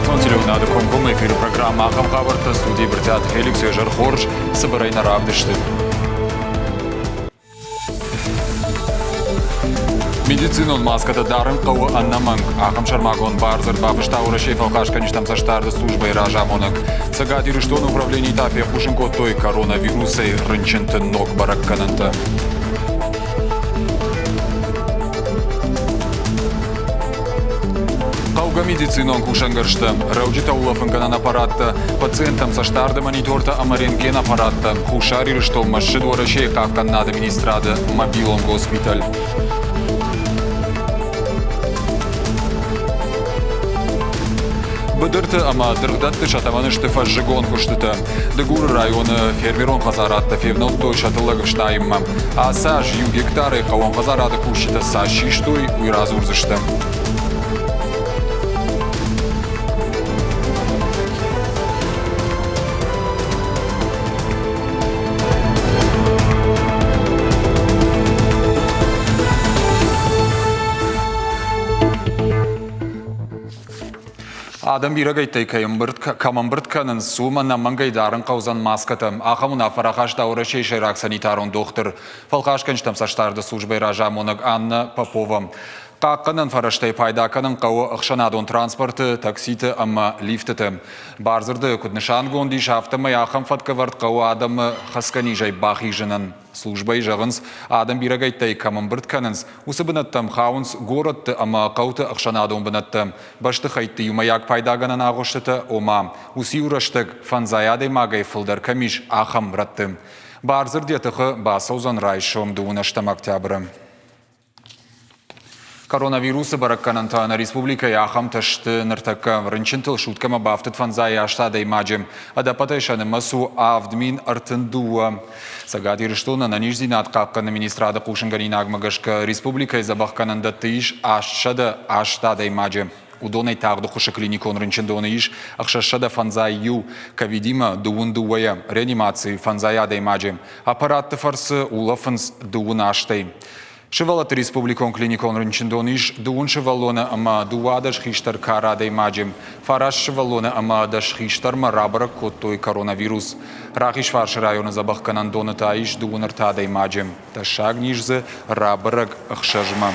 Национ телеуынады комкоммӕ эфиры программӕ ахӕм хабӕрттӕ студийы Брытъиаты Феликс изӕр хорз цыбырӕй нӕ равдысты. Медицинон маскӕтӕ дарын хъӕуы ӕнӕмӕнг. Ахӕм сӕрмагонд бардзырд бафыста Уӕрӕсейы фӕлхасгӕнджытӕм цӕстдарды службӕйы разамонӕг. Цӕгат Ирыстоны управленийы та фехъусын кодтой коронавирусӕй рынчынты ног бӕрӕггӕнӕнтӕ. Хъӕугӕ медицинон кусӕнгӕрзтӕ, рӕуджытӕ улӕфынгӕнӕн аппараттӕ, пациенттӕм цӕстдарды монитортӕ ӕмӕ рентген-аппараттӕ Хуссар Ирыстонмӕ ссыд Уӕрӕсейы хъахъхъӕнынады министрады мобилон госпиталь. Быдырты ӕмӕ дыргъдӕтты сӕтӕмӕн сты фӕззыгон куыстытӕ. Дыгуры районы фермерон хӕдзарадтӕ февнӕлдтой сӕ тыллӕг ӕфснайынмӕ. Ацы аз иу гектарӕй хъӕуон хӕдзарады кусджытӕ цас систой, уый радзурдзысты. Адӕм бирӕгӕйттӕй кӕй ӕмбырд, кӕм ӕмбырд кӕнынц, уым ӕнӕмӕнгӕй дарын хъӕудзӕн маскӕтӕ. Ахӕм уынаффӕ рахаста Уӕрӕсейы сӕйраг санитарон дохтыр, фӕлхасгӕнджытӕм цӕстдарды службӕйы разамонӕг Анна Попова. Хъахъхъӕнӕн фӕрӕзтӕй пайда кӕнын хъӕуы ӕхсӕнадон транспорты, такситы ӕмӕ лифтыты. Бардзырды куыд нысангонд ис, афтӕмӕй ахӕм фӕткӕвӕрд хъӕуы адӕмы хӕцгӕнизӕй бахизынӕн. Службӕйы зӕгъынц, адӕм бирӕгӕйттӕй кӕм ӕмбырд кӕнынц, уыцы бынӕттӕм хауынц горӕтты ӕмӕ хъӕуты ӕхсӕнадон бынӕттӕ, бӕстыхӕйтты иумӕйаг пайдагӕнӕн агъуыстытӕ, ома, уыцы-иу рӕстӕг фӕндзай адӕймагӕй фылдӕр кӕм ис, ахӕм рӕтты. Бардзырд йӕ тыхы бацӕудзӕн райсом дыууынӕстӕм октябры. Коронавирусы бӕрӕггӕнӕнтӕ нӕ республикӕйы ахӕмтӕ сты ныртӕккӕ. Рынчынтыл суткӕмӕ бафтыд фӕндзай аст адӕймаджы. Ӕдӕппӕтӕй сӕ нымӕц у 7032. Цӕгат Ирыстоны ӕнӕниздзинад хъахъхъӕныны министрады хъусынгӕнинагмӕ гӕсгӕ республикӕйы дзӕбӕхгӕнӕндӕтты ис 808 адӕймаджы. Уыдонӕй тагъд ӕххуысы клиникон рынчындоны ис 651, ковидимӕ дыууын дыууӕйӕ, реанимацийы фӕндзай адӕймаджы. Аппаратты фӕрцы улӕфынц дыууын астӕй. Сывӕллӕтты республикон клиникон рынчындон ис дыууын сывӕллоны ӕмӕ 12 хистӕр кары адӕймаджы. Фараст сывӕллоны ӕмӕ дӕс хистӕрмӕ рабӕрӕг кодтой коронавирус. Рахизфарсы районы дзӕбӕхгӕнӕндоны та ис дыууын ӕртӕ адӕймаджы. Тӕссаг низ дзы рабӕрӕг ӕхсӕзмӕ.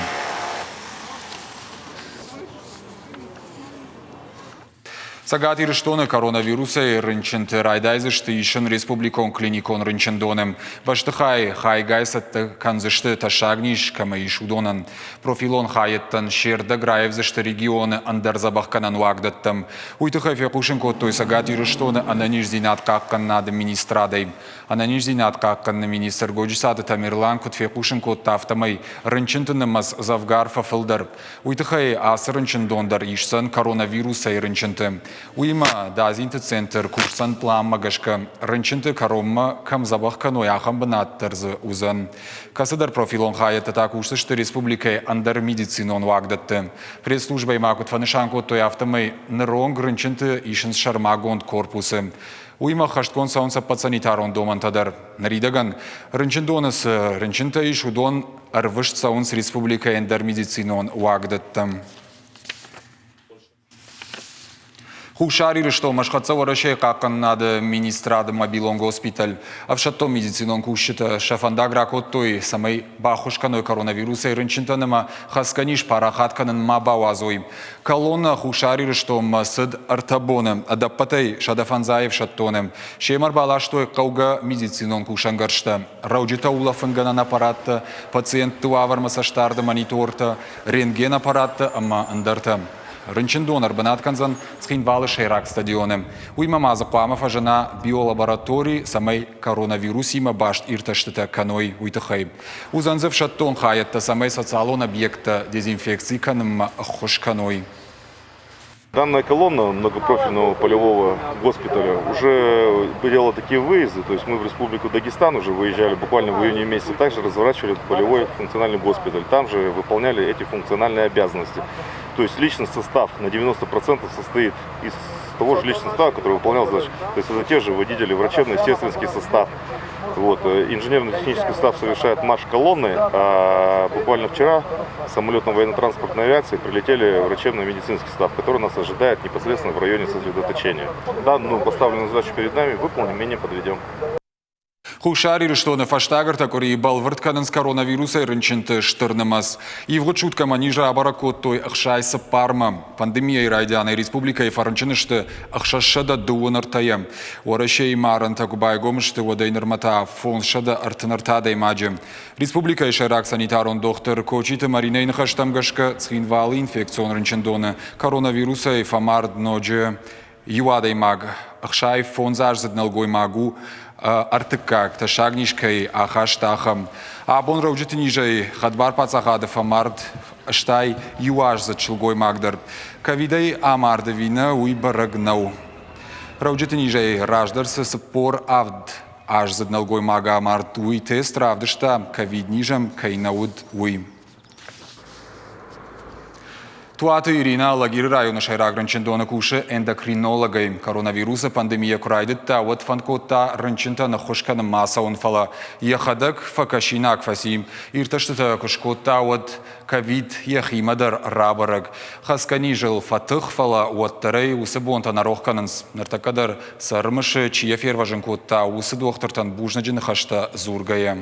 Цӕгат Ирыстоны коронавирусӕй рынчынты райдайдзысты исын республикон клиникон рынчындоны. Бӕстыхай хайгай цӕттӕ кӕндзысты тӕссаг низ кӕмӕ ис, уыдонӕн. Профилон хайӕдтӕн се рдӕг раивдзысты регионы ӕндӕр дзӕбӕхгӕнӕн уагдӕттӕм. Уый тыххӕй фехъусын кодтой Цӕгат Ирыстоны ӕнӕниздзинад хъахъхъӕнынады министрадӕй. Ӕнӕниздзинад хъахъхъӕныны министр Годжысаты Тамерлан куыд фехъусын кодта, афтӕмӕй рынчынты нымӕц дзӕвгар фӕфылдӕр. Уый тыххӕй ацы рынчындон дӕр исдзӕн коронавирусӕй рынчынты. Уыимӕ дадзинты центр кусдзӕн пъланмӕ гӕсгӕ. Рынчынты кӕронмӕ кӕм дзӕбӕх кӕной, ахӕм бынат дӕр дзы уыдзӕн. Кӕцыдӕр профилон хайӕдтӕ та кусдзысты республикӕйы ӕндӕр медицинон уагдӕтты. Пресс-службӕйы ма куыд фӕнысан кодтой, афтӕмӕй ныронг рынчынты исынц сӕрмагонд корпусы. Уыимӕ хӕстгонд цӕуынц ӕппӕт санитарон домӕнтӕ дӕр. Ныридӕгӕн рынчындоны цы рынчынтӕ ис, уыдон ӕрвыст цӕуынц республикӕйы ӕндӕр медицинон уагдӕттӕм. Хуссар Ирыстонмӕ схӕццӕ Уӕрӕсейы хъахъхъӕнынады министрады мобилон госпиталь. Ӕфсӕддон медицинон кусджытӕ сӕ фӕндаг ракодтой, цӕмӕй баххуыс кӕной коронавирусӕй рынчынтӕн ӕмӕ хӕцгӕ низ парахат кӕнын ма бауадзой. Колоннӕ Хуссар Ирыстонмӕ цыд ӕртӕ боны, ӕдӕппӕтӕй 150 ӕфсӕддоны. Семӕ ӕрбаластой хъӕугӕ медицинон кусӕнгӕрзтӕ, рӕуджытӕ улӕфынгӕнӕн аппараттӕ, пациентты уавӕрмӕ цӕстдарды монитортӕ, рентген-аппараттӕ ӕмӕ ӕндӕртӕ. Рынчындон ӕрбынат кӕндзӕн Цхинвалы сӕйраг стадионы. Уыимӕ ма дзы хъуамӕ фӕзына биолаборатори, цӕмӕй коронавирусимӕ баст иртӕстытӕ кӕной, уый тыххӕй. Уыдзӕн дзы ӕфсӕддон хайӕдтӕ, цӕмӕй социалон объекттӕ дезинфекци кӕнынмӕ ӕххуыс кӕной. Данная колонна многопрофильного полевого госпиталя уже делала такие выезды, то есть мы в Республику Дагестан уже выезжали буквально в июне месяце, также разворачивали полевой функциональный госпиталь, там же выполняли эти функциональные обязанности. То есть личный состав на 90% состоит из того же личного состава, который выполнял задачи. То есть это те же водители, врачебно-сестринский состав. Вот. Инженерно-технический состав совершает марш колонны. А буквально вчера самолетом военно-транспортной авиации прилетели врачебно-медицинский состав, который нас ожидает непосредственно в районе сосредоточения. Данную поставленную задачу перед нами выполним и не подведем. Хуссар Ирыстоны фӕстаг ӕртӕ къуырийы бӕлвырд кӕнынц коронавирусӕй рынчынты стыр нымӕц. Ивгъуыд суткӕмӕ низ рабӕрӕг кодтой 64-мӕ. Пандемийӕйы райдианӕй республикӕйы фӕрынчын сты 633-йӕ. Уӕрӕсейы марӕнтӕ куы байгом сты, уӕдӕй нырмӕ та 533 адӕймаджы. Республикӕйы сӕйраг санитарон дохтыр Кочиты Маринӕйы ныхӕстӕм гӕсгӕ Цхинвалы инфекцион рынчындоны коронавирусӕй фӕмард ноджы иу адӕймаг, 65-аздзыд нӕлгоймаг у ӕртыккаг, тӕссаг низ кӕй ахаста, ахӕм. Абон рӕуджыты низӕй хӕдбар паддзахады фӕмард 81-аздзыд сылгоймаг дӕр. Ковидӕй амард ӕви нӕ, уый бӕрӕг нӕу. Рӕуджыты низӕй раздӕр цы 47-аздзыд нӕлгоймаг амард, уый тест равдыста, ковид-низӕм кӕй нӕ уыд, уый. Туаты Иринӕ Алагиры районы сӕйраг рынчындоны кусы эндокринологӕй. Коронавирусы пандемийӕ куы райдыдта, уӕд фӕнд кодта рынчынтӕн ӕххуыс кӕнынмӕ ацӕуын, фӕлӕ йӕхӕдӕг фӕкӕсинаг фӕци. Иртӕстытӕ куы скодта, уӕд ковид йӕхимӕ дӕр рабӕрӕг. Хӕцгӕ низыл фӕтых, фӕлӕ уӕддӕр ӕй уыцы бонтӕ нӕ рох кӕнынц. Ныртӕккӕ дӕр сӕ ӕрымысы, чи йӕ фервӕзын кодта, уыцы дохтыртӕн бузныджы ныхӕстӕ дзургӕйӕ.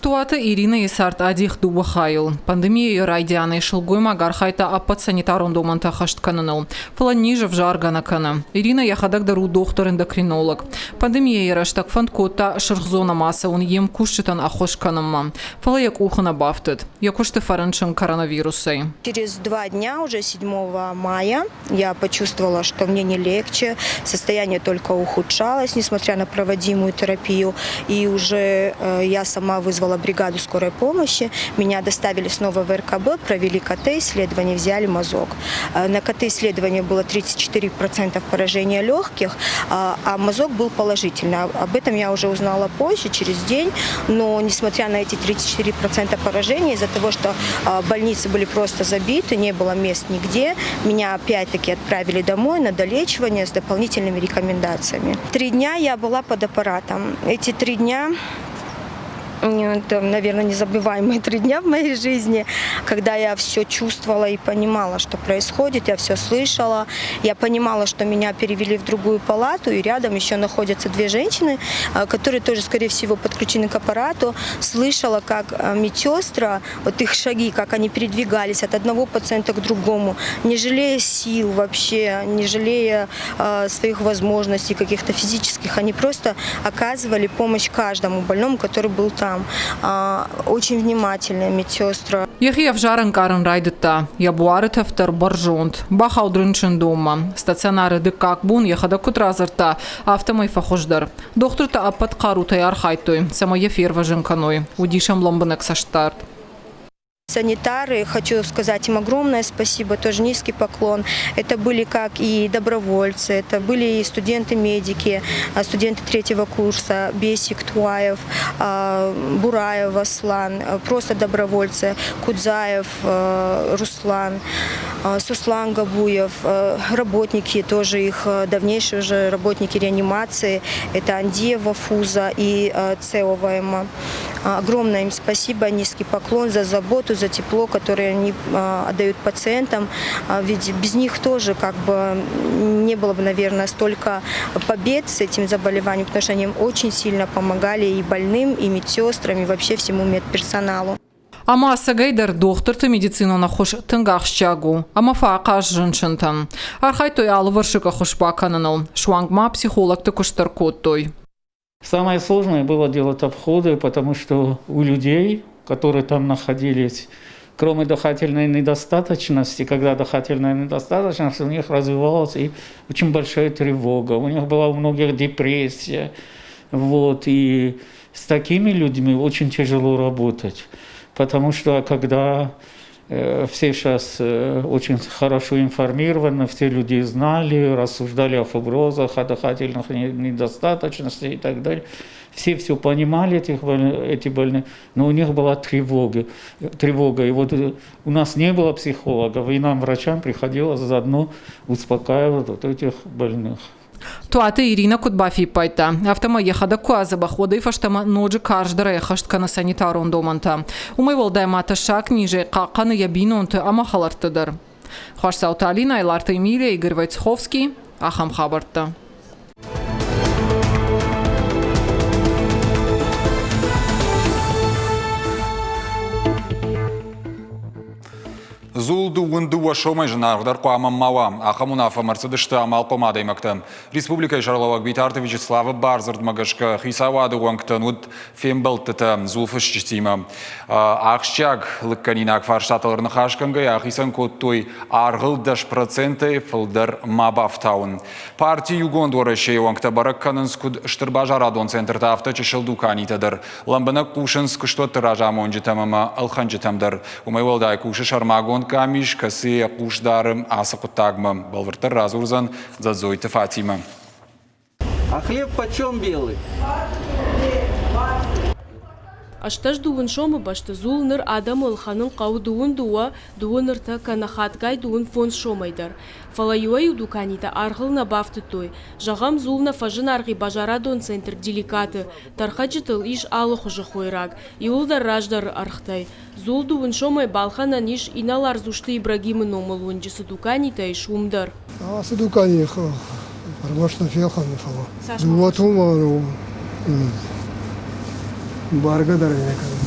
Туаты Иринӕйы цард адих дыууӕ хайыл. Пандемийӕйы райдианӕй сылгоймаг архайдта ӕппӕт санитарон домӕнтӕ ӕххӕст кӕныныл, фӕлӕ низ ӕвзаргӕ нӕ кӕны. Иринӕ йӕхӕдӕг дӕр у дохтыр-эндокринолог. Пандемийӕйы рӕстӕг фӕнд кодта сырх зонӕмӕ ацӕуын йе мкусджытӕн ӕххуыс кӕнынмӕ, фӕлӕ йӕ къухы нӕ бафтыд. Йӕ куысты фӕрынчын коронавирусӕй. Через два дня, уже 7 мая, я почувствовала, что мне не легче, состояние только ухудшалось, несмотря на проводимую терапию. И уже я сама вызвала бригаду скорой помощи, меня доставили снова в РКБ, провели КТ-исследование, взяли мазок. На КТ-исследовании было 34% поражения легких, а мазок был положительный. Об этом я уже узнала позже, через день, но несмотря на эти 34% поражения, из-за того, что больницы были просто забиты, не было мест нигде, меня опять-таки отправили домой на долечивание с дополнительными рекомендациями. 3 дня я была под аппаратом. Эти 3 дня, это, наверное, незабываемые 3 дня в моей жизни, когда я все чувствовала и понимала, что происходит, я все слышала, я понимала, что меня перевели в другую палату, и рядом еще находятся две женщины, которые тоже, скорее всего, подключены к аппарату. Слышала, как медсестра, вот их шаги, как они передвигались от одного пациента к другому, не жалея сил вообще, не жалея своих возможностей каких-то физических, они просто оказывали помощь каждому больному, который был там. Очень внимательная медсестра. Йӕхи ӕвзӕр ӕнкъарын райдыдта, йӕ буары тӕф дӕр бӕрзонд. Бахауд рынчындонмӕ. Стационары дыккаг бон йӕхӕдӕг куыд радзырдта, афтӕмӕй фӕхуыздӕр. Дохтыртӕ ӕппӕт хъарутӕй архайдтой, цӕмӕй йӕ фервӕзын кӕной. Уыдис ӕм лӕмбынӕг цӕстдард. Санитары, хочу сказать им огромное спасибо, тоже низкий поклон. Это были как и добровольцы, это были и студенты-медики, студенты третьего курса, Бесик Туаев, Бураев Аслан, просто добровольцы, Кудзаев Руслан, Суслан Габуев, работники тоже их, давнейшие уже работники реанимации, это Андиева Фуза и Цеова Эмма. Огромное им спасибо, низкий поклон за заботу, за тепло, которое они отдают пациентам. Ведь без них тоже как бы не было бы, наверное, столько побед с этим заболеванием, потому что они очень сильно помогали и больным, и медсестрам, и вообще всему медперсоналу. Ӕмӕ ӕцӕгӕйдӕр дохтырты медицинон ӕххуыс тынг ахсджиаг у ӕмӕ фӕахъаз рынчынтӕн. Архайдтой алывӕрсыг ӕххуыс бакӕныныл, суанг ма психологты куыст дӕр кодтой. Самое сложное было делать обходы, потому что у людей, которые там находились, кроме дыхательной недостаточности, когда дыхательная недостаточность, у них развивалась и очень большая тревога, у них была у многих депрессия. Вот, и с такими людьми очень тяжело работать, потому что когда все сейчас очень хорошо информированы, все люди знали, рассуждали о угрозах, о дыхательных недостаточности и так далее. Все все понимали, эти больные, но у них была тревога. Тревога. И вот у нас не было психологов, и нам, врачам, приходилось заодно успокаивать вот этих больных. Туаты Иринӕ куыд бафиппайдта, афтӕмӕй йӕхӕдӕг куы адзӕбӕх, уӕдӕй фӕстӕмӕ ноджы карздӕрӕй ӕххӕст кӕны санитарон домӕнтӕ. Уымӕй уӕлдай ма тӕссаг низӕй хъахъхъӕны йӕ бинонты ӕмӕ хӕлӕртты дӕр. Хуасдзауты Алинӕ, Айларты Эмилия, Игорь Войцеховский. Ахӕм хабӕрттӕ. Дзул дыууын дыууӕ сомӕй зынаргъдӕр хъуамӕ ма уа. Ахӕм уынаффӕмӕ ӕрцыдысты амалхъом адӕймӕгтӕ. Республикӕйы сӕргълӕууӕг Битарты Вячеславы бардзырдмӕ гӕсгӕ хицауады уӕнгтӕн уыд фембӕлдтытӕ дзулфысджытимӕ. Ахсджиаг лыггӕнинаг фарстатыл ӕрныхасгӕнгӕйӕ ахицӕн кодтой аргъыл 10%-ӕй фылдӕр ма бафтауын. Парти Иугонд Уӕрӕсейы уӕнгтӕ бӕрӕг кӕнынц куыд стыр базарадон центртӕ, афтӕ чысыл дуканитӕ дӕр. Лӕмбынӕг хъусынц куыстуӕтты разамонджытӕм ӕмӕ ӕлхӕнджытӕм дӕр. Уымӕй уӕлдай кусы сӕрмагонд къамис, кӕцы йӕ хъус дары ацы хъуыддагмӕ. Бӕлвырддӕр радзурдзӕн Дзӕдзойты Фатимӕ. А хлеб почем белый? 18 дыууын сомы бӕсты дзул ныр адӕмы ӕлхӕнын хъӕуы дыууын дыууӕ, дыууын ӕртӕ кӕнӕ хатгай дыууын фондз сомӕй дӕр. Фӕлӕ иуӕй-иу дуканитӕ аргъыл нӕ бафтыдтой. Зӕгъӕм, дзул нӕ фӕзынаргъ и базарадон центр Деликаты. Тӕрхӕджытыл ис алы хуызы хойраг, иуылдӕр раздӕры ӕргътӕй. Дзул дыууын сомӕй балхӕнӕн ис инӕлар Дзусты Ибрагимы номыл уынджы цы дуканитӕ ис, уым дӕр. Ацы дуканийы ӕрмӕст нӕ фелхӕны, фӕлӕ дыууӕ туманы бӕргӕ дӕр нӕ кӕны.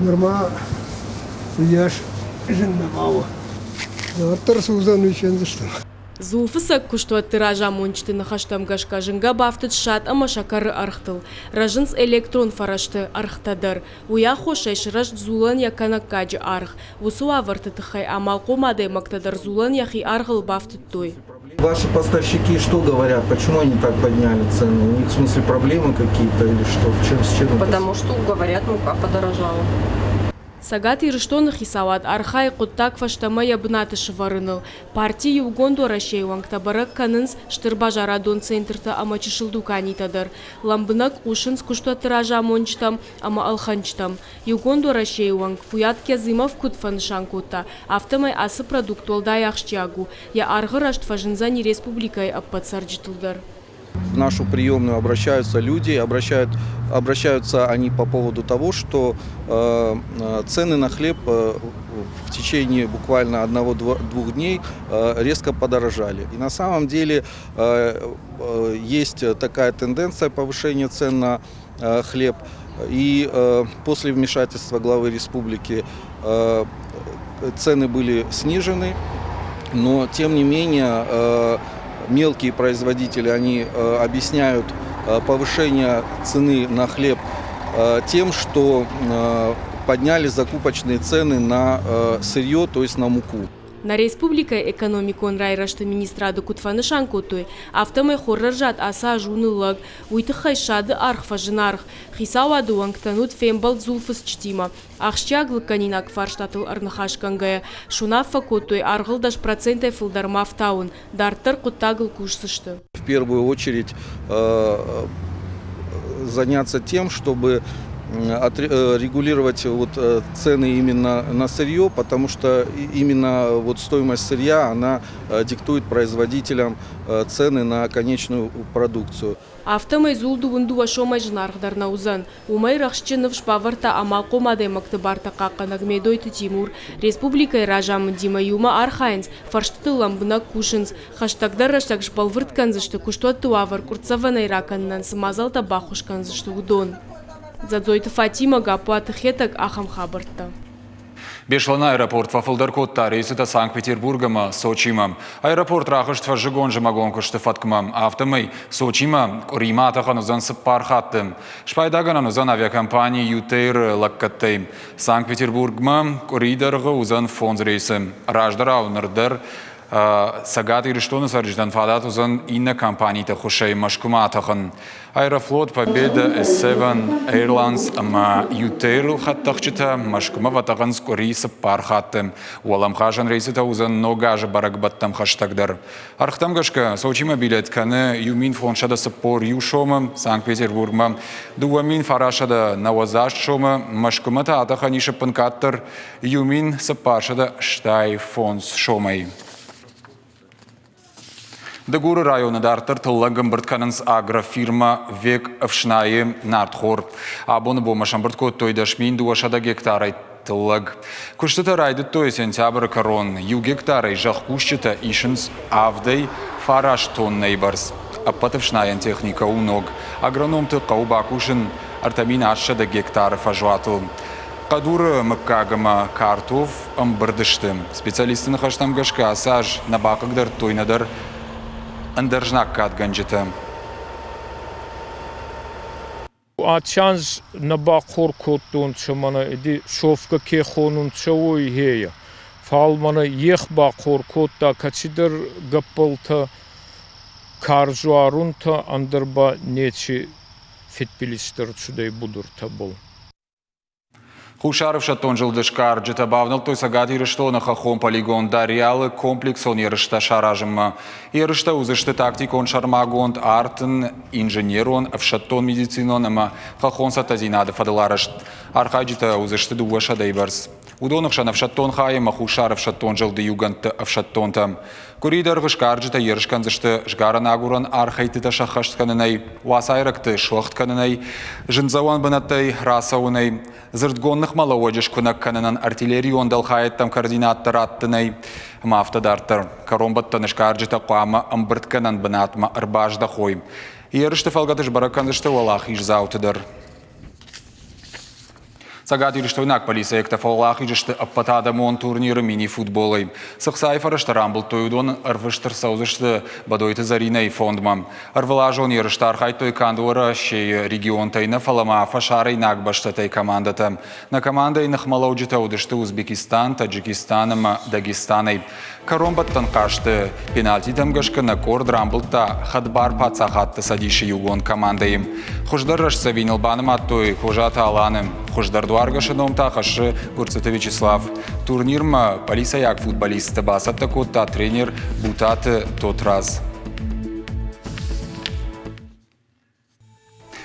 Нырма уыйас зын нӕма у. Дарддӕр цы уыдзӕн, уый фендзыстӕм. Дзулфыцӕг куыстуӕтты разамонджыты ныхӕстӕм гӕсгӕ зынгӕ бафтыд ссад ӕмӕ сӕкӕры ӕргътыл. Рӕзынц электрон фӕрӕзты ӕргътӕ дӕр. Уый аххосӕй сырӕзт дзулӕн йӕ кӕнӕггаджы аргъ. Уыцы уавӕрты тыххӕй амалхъом адӕймӕгтӕ дӕр дзулӕн йӕхи аргъыл бафтыдтой. Ваши поставщики что говорят? Почему они так подняли цены? У них, в смысле, проблемы какие-то или что? В чем, с чем это? Потому что, говорят, мука подорожала. Цӕгат Ирыстоны хицауад архайы хъуыддаг фӕстӕмӕ йӕ бынаты сӕвӕрыныл. Парти Иугонд Уӕрӕсейы уӕнгтӕ бӕрӕг кӕнынц стыр базарадон центртӕ ӕмӕ чысыл дуканитӕ дӕр. Лӕмбынӕг хъусынц куыстуӕтты разамонджытӕм ӕмӕ ӕлхӕнджытӕм. Иугонд Уӕрӕсейы уӕнг Фуят Кязымов куыд фӕнысан кодта, афтӕмӕй ацы продукт уӕлдай ахсджиаг у, йӕ аргъы рӕзт фӕзындзӕни республикӕйы ӕппӕт цӕрджытыл дӕр. В нашу приемную обращаются люди, обращаются они по поводу того, что цены на хлеб в течение буквально одного-двух дней резко подорожали. И на самом деле есть такая тенденция повышения цен на хлеб. И после вмешательства главы республики цены были снижены, но тем не менее мелкие производители, они объясняют повышение цены на хлеб тем, что подняли закупочные цены на сырье, то есть на муку. Нӕ республикӕйы экономикон райрӕзты министрады куыд фӕнысан кодтой, афтӕмӕй хоррӕрзад ацы аз у ныллӕг. Уый тыххӕй ссады аргъ фӕзынаргъ. Хицауады уӕнгтӕн уыд фембӕлд дзулфыцджытимӕ. Ахсджиаг лыггӕнинаг фарстатыл ӕрныхасгӕнгӕйӕ, суынаффӕ кодтой аргъыл 10%-ӕй фылдӕр ма фтауын. Дарддӕр хъуыддагыл кусдзысты. В первую очередь заняться тем, чтобы регулировать вот цены именно на сырье, потому что именно вот стоимость сырья, она диктует производителям цены на конечную продукцию. Афтӕмӕй дзул дыууын дыууӕ сомӕй зынаргъдӕр нӕ уыдзӕн. Уымӕй рӕхсджы ныфс бавӕрдта амалхъом адӕймӕгты бартӕ хъахъхъӕнӕг Медойты Тимур. Республикӕйы разамындимӕ иумӕ архайынц, фӕрстытыл лӕмбынӕг кусынц. Хӕстӕгдӕр рӕстӕг сбӕлвырд кӕндзысты, куыстуӕтты уавӕр къуырццӕвӕнӕй ракӕнынӕн цы мадзӕлттӕ баххуыс кӕндзысты, уыдон. Дзӕдзойты Фатимӕ, Гаппуаты Хетӕг, ахӕм хабӕрттӕ. Беслӕны аэропорт фӕфылдӕр кодта рейсытӕ Санкт-Петербург ӕмӕ Сочимӕ. Аэропорт рахызт фӕззыгон-зымӕгон куысты фӕткмӕ. Афтӕмӕй Сочимӕ къуыримӕ атӕхӕн уыдзӕн цыппар хатты. Спайдагӕнӕн уыдзӕн авиакомпани Ютэйр-ы лӕггӕдтӕй. Санкт-Петербургмӕ къуыри дӕргъы уыдзӕн фондз рейсы. Раздӕрау ныр дӕр Цӕгат Ирыстоны цӕрджытӕн фадат уыдзӕн иннӕ компаниты ӕххуысӕй Мӕскуымӕ атӕхын. Аэрофлот, Победа, S7, Airlines ӕмӕ Ютэйрыл хӕдтӕхджытӕ Мӕскуымӕ фӕтӕхынц къуыри цыппар хатты. Уӕлӕмхасӕн рейсытӕ уыдзӕн ног азы бӕрӕгбӕттӕм хӕстӕгдӕр. Ӕргътӕм гӕсгӕ Сочимӕ билет кӕны 1541 сомы, Санкт-Петербургмӕ 2998 сомы, Мӕскуымӕ та атӕхӕн ис ӕппынкъаддӕр 1485 сомӕй. Дыгуры районы дарддӕр тыллӕг ӕмбырд кӕнынц агрофирмӕ «Век ӕфснайы нартхор». Абоны бонмӕ сӕмбырд кодтой 10200 гектарӕй тыллӕг. Куыстытӕ райдыдтой сентябры кӕрон. Иу гектарӕй зӕхкусджытӕ исынц авдӕй фараст тоннӕйы бӕрц. Ӕппӕт ӕфснайӕн техникӕ у ног. Агрономты хъӕуы бакусын 3800 гектары фӕзуатыл. Хъӕдуры мыггаг ӕмӕ картоф ӕмбырд сты. Специалистты ныхӕстӕм гӕсгӕ ацы аз нӕ бахъыгдардтой нӕдӕр ӕндӕр знаггадгӕнджытӕ. Аци анз нӕ бахъор кодтонцӕ мӕнӕ иди софгӕ ке хонунцӕ, уой гьейӕ. Фал мӕнӕ ех бахъор кодта кӕцидӕр гӕппӕлтӕ, карз уарунтӕ, ӕндӕр ба неци фидбилизтӕ рцудӕй будуртӕбӕл. Хуссар ӕфсӕддон зылды сгарджытӕ бавнӕлдтой Цӕгат Ирыстоны хӕххон полигон Дарьялы комплексон ерыстӕ саразынмӕ. Ерыстӕ уыдзысты тактикон сӕрмагонд артын, инженерон, ӕфсӕддон-медицинон ӕмӕ хӕххон цӕттӕдзинады фӕдыл арӕзт. Архайджытӕ уыдзысты дыууӕсӕдӕйы бӕрц. Уыдоны хсӕн ӕфсӕддон хай ӕмӕ Хуссар ӕфсӕддон зылды иугӕндты ӕфсӕддонтӕ. Къуыри дӕргъы сгарджытӕ ерыс кӕндзысты сгарӕн-агурӕн архӕйдтытӕ сӕххӕст кӕнынӕй, уацайрӕгты суӕгъд кӕнынӕй, зындзӕуӕн бынӕттӕй рацӕуынӕй, дзырдгонд ныхмӕлӕууӕджы скуынӕг кӕнынӕн артиллерион дӕлхайӕдтӕм координаттӕ раттынӕй ӕмӕ афтӕ дарддӕр. Кӕронбӕттӕны сгарджытӕ хъуамӕ ӕмбырдгӕнӕн бынатмӕ ӕрбаздӕхой. Ерысты фӕлгӕты сбӕрӕг кӕндзысты уӕлахиздзауты дӕр. Цӕгатирыстойнаг полицейӕгтӕ фӕуӕлахиз сты ӕппӕтадӕмон турниры мини-футболӕй. Цы хцайы фӕрӕзтӕ рамбылдтой, уыдон ӕрвыст ӕрцӕудзысты Бадойты Зӕринӕйы фондмӕ. Ӕрвылазон ерысты архайдтой канд Уӕрӕсейы регионтӕй нӕ, фӕлӕ ма фӕсарӕйнаг бӕстӕтӕй командӕтӕ. Нӕ командӕйы ныхмӕлӕуджытӕ уыдысты Узбекистан, Таджикистан ӕмӕ Дагестанӕй. Кӕронбӕттӕн хъазты пенальтитӕм гӕсгӕ нӕ къорд рамбылдта хӕдбар паддзахадты цӕдисы иугонд командӕйы. Хуыздӕр рӕстдзӕвиныл банымадтой Козаты Аланы. Хуыздӕр дуаргӕсы ном та хӕссы Гуырцъыты Вячеслав. Турнирмӕ полицӕйаг футболистты бацӕттӕ кодта тренер Бутаты Тотрадз.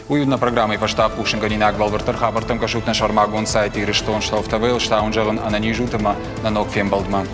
Уый уыд нӕ программӕйы фӕстаг хъусынгӕнинаг. Бӕлвырддӕр хабӕрттӕм кӕсут нӕ сӕрмагонд сайт Ирыстон Штауф ТВ-йыл. Стауын зӕгъын ӕнӕниз ут ӕмӕ нӕ ног фембӕлдмӕ.